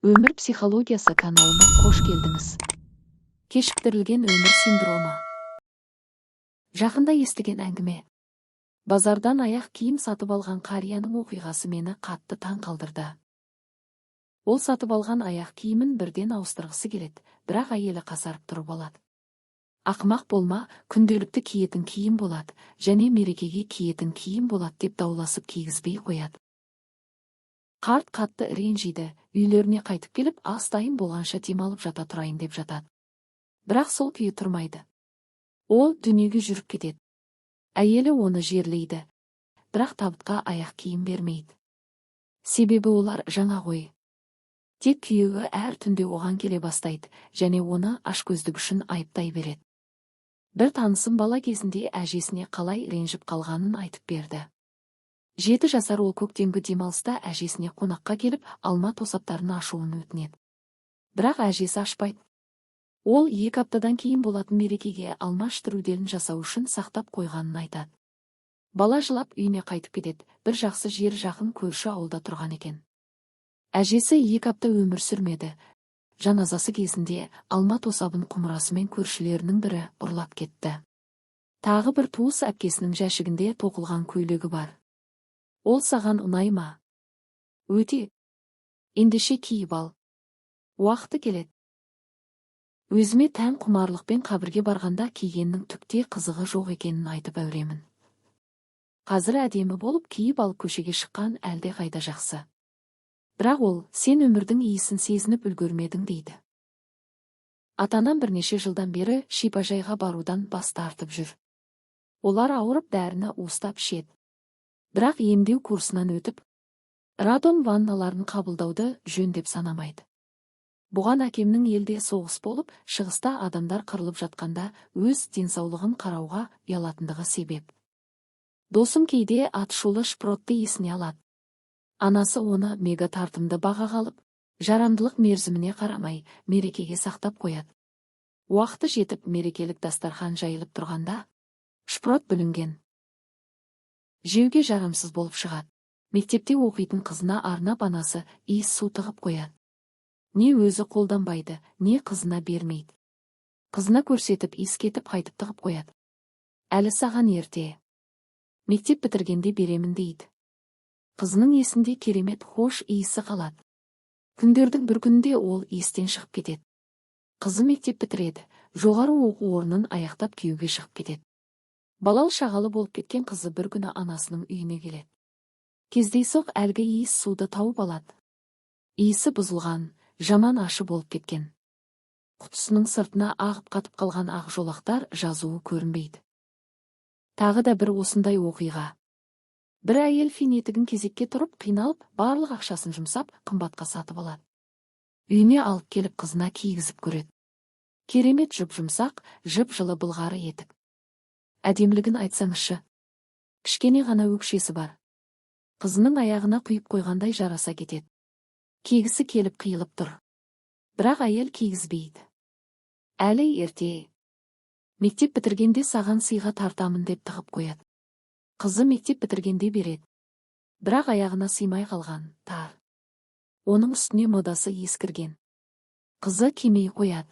Өмір психологиясы каналына қош келдіңіз. Кешіктірілген өмір синдромы. Жақында естіген әңгіме. Базардан аяқ киім сатып алған қарияның оқиғасы мені қатты таң қалдырды. Ол сатып алған аяқ киімін бірден ауыстырғысы келеді, бірақ әйелі қасарып тұрып алады. «Ақымақ болма, күнделікті киетін киім болады және мерекеге киетін киім болады», – деп дауласып, кигізбей қояды. Қарт қатты ренжиді. Үйлеріне қайтып келіп, ас дайын болғанша демалып жата тұрайын деп жатады. Бірақ сол күйі тұрмайды. Ол дүниеге жүріп кетеді. Әйелі оны жерлейді, бірақ табытқа аяқ киім бермейді. Себебі олар жаңа ғой. Тек күйеуі әр түнде оған келе бастайды және оны ашкөздік үшін айыптай береді. Бір танысым бала кезінде әжесіне қалай ренжіп қалғанын айтып берді. 7 жасар ол көктемгі демалыста әжесіне қонаққа келіп, алма тосаптарын ашуын өтінеді. Бірақ әжесі ашпайды. Ол 2 аптадан кейін болатын мерекеге алма штруделін жасау үшін сақтап қойғанын айтады. Бала жылап үйіне қайтып кетеді. Бір жақсы жері, жақын көрші ауылда тұрған екен. Әжесі 2 апта өмір сүрмеді. Жаназасы кезінде алма тосабын құмырасымен көршілерінің бірі ұрлап кетті. Тағы бір туыс әпкесінің жәшігінде тоқылған көйлегі бар. «Ол саған ұнай ма?» «Өте. Ендеше киіп ал. Уақыты келеді». Өзіме тән құмарлықпен қабірге барғанда кигеннің түкте қызығы жоқ екенін айтып әуремін. Қазір әдемі болып киіп алып көшеге шыққан әлде қайда жақсы. Бірақ ол: «Сен өмірдің иісін сезініп үлгермедің», – дейді. Ата анам бірнеше жылдан бері шипажайға барудан бас тартып жүр. Олар ауырып, дәріні уыстап ішеді. Бірақ емдеу курсынан өтіп, радон ванналарын қабылдауды жөн деп санамайды. Бұған әкемнің елде соғыс болып, шығыста адамдар қырылып жатқанда өз денсаулығын қарауға ұялатындығы себеп. Досым кейде атышулы шпротты есіне алады. Анасы оны мега тартымды бағаға алып, жарамдылық мерзіміне қарамай, мерекеге сақтап қояды. Уақыты жетіп, мерекелік дастархан жайылып тұрғанда, шпрот бүлінген, жеуге жарамсыз болып шығады. Мектепте оқитын қызына арнап анасы иіс су тығып қояды. Не өзі қолданбайды, не қызына бермейді. Қызына көрсетіп, иіскетіп, қайтып тығып қояды. «Әлі саған ерте. Мектеп бітіргенде беремін», – дейді. Қызының есінде керемет хош иісі қалады. Күндердің бір күнінде ол естен шығып кетеді. Қызы мектеп бітіреді, жоғары оқу орнын аяқтап, күйеуге шығып кетеді. Балалы шағалы болып кеткен қызы бір күні анасының үйіне келеді. Кездейсоқ әлгі иіс суды тауып алады. Иісі бұзылған, жаман ашы болып кеткен. Құтысының сыртына ағып, қатып қалған ақ жолақтар жазуы көрінбейді. Тағы да бір осындай оқиға. Бір әйел фин етігін кезекке тұрып, қиналып, барлық ақшасын жұмсап, қымбатқа сатып алады. Үйіне алып келіп, қызына кигізіп көреді. Керемет жұп жұмсақ, жып жылы былғары етік. Әдемілігін айтсаңызшы! Кішкене ғана өкшесі бар. Қызының аяғына құйып қойғандай жараса кетеді. Кигісі келіп қиылып тұр. Бірақ әйел кигізбейді. «Әлі ерте. Мектеп бітіргенде саған сыйға тартамын», – деп тығып қояды. Қызы мектеп бітіргенде береді. Бірақ аяғына сыймай қалған, тар. Оның үстіне модасы ескірген. Қызы кимей қояды.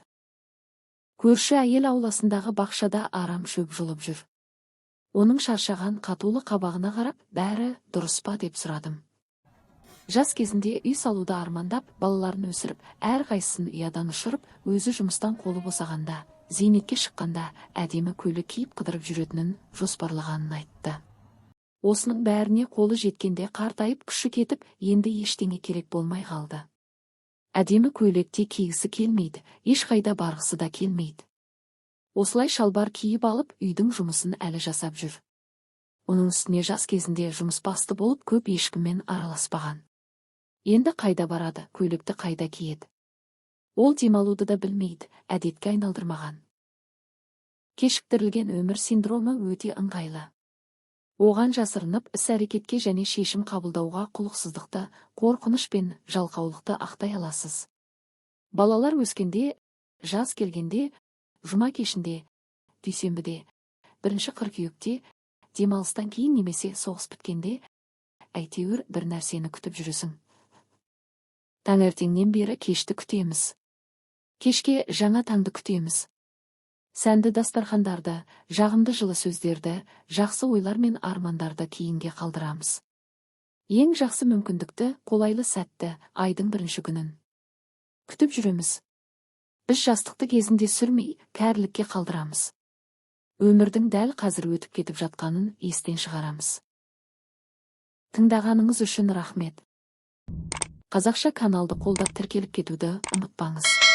Көрші әйел ауласындағы бақшада арам шөп жұлып жүр. Оның шаршаған, қатулы қабағына қарап, бәрі дұрыс па деп сұрадым. Жас кезінде үй салуды армандап, балаларын өсіріп, әрқайсысын ұядан ұшырып, өзі жұмыстан қолы босағанда, зейнетке шыққанда әдемі көйлек киіп қыдырып жүретінін жоспарлағанын айтты. Осының бәріне қолы жеткенде қартайып, күші кетіп, енді ештеңе керек болмай қалды. Әдемі көйлек те кигісі келмейді, ешқайда барғысы да келмейді. Осылай шалбар киіп алып, үйдің жұмысын әлі жасап жүр. Оның үстіне жас кезінде жұмысбасты болып, көп ешкіммен араласпаған. Енді қайда барады, көйлекті қайда киеді? Ол демалуды да білмейді, әдетке айналдырмаған. Кешіктірілген өмір синдромы өте ыңғайлы. Оған жасырынып, іс-әрекетке және шешім қабылдауға құлықсыздықты, қорқыныш пен жалқаулықты ақтай аласыз. Балалар өскенде, жаз келгенде, жұма кешінде, дүйсенбіде, 1 қыркүйекте, демалыстан кейін немесе соғыс біткенде, әйтеуір бір нәрсені күтіп жүресің. Таңертеңнен бері кешті күтеміз. Кешке жаңа таңды күтеміз. Сәнді дастархандарды, жағымды жылы сөздерді, жақсы ойлар мен армандарды кейінге қалдырамыз. Ең жақсы мүмкіндікті, қолайлы сәтті, айдың бірінші күнін күтіп жүреміз. Біз жастықты кезінде сүрмей, кәрілікке қалдырамыз. Өмірдің дәл қазір өтіп кетіп жатқанын естен шығарамыз. Тыңдағаныңыз үшін рахмет. Қазақша каналды қолдап, тіркеліп кетуді ұмытпаңыз.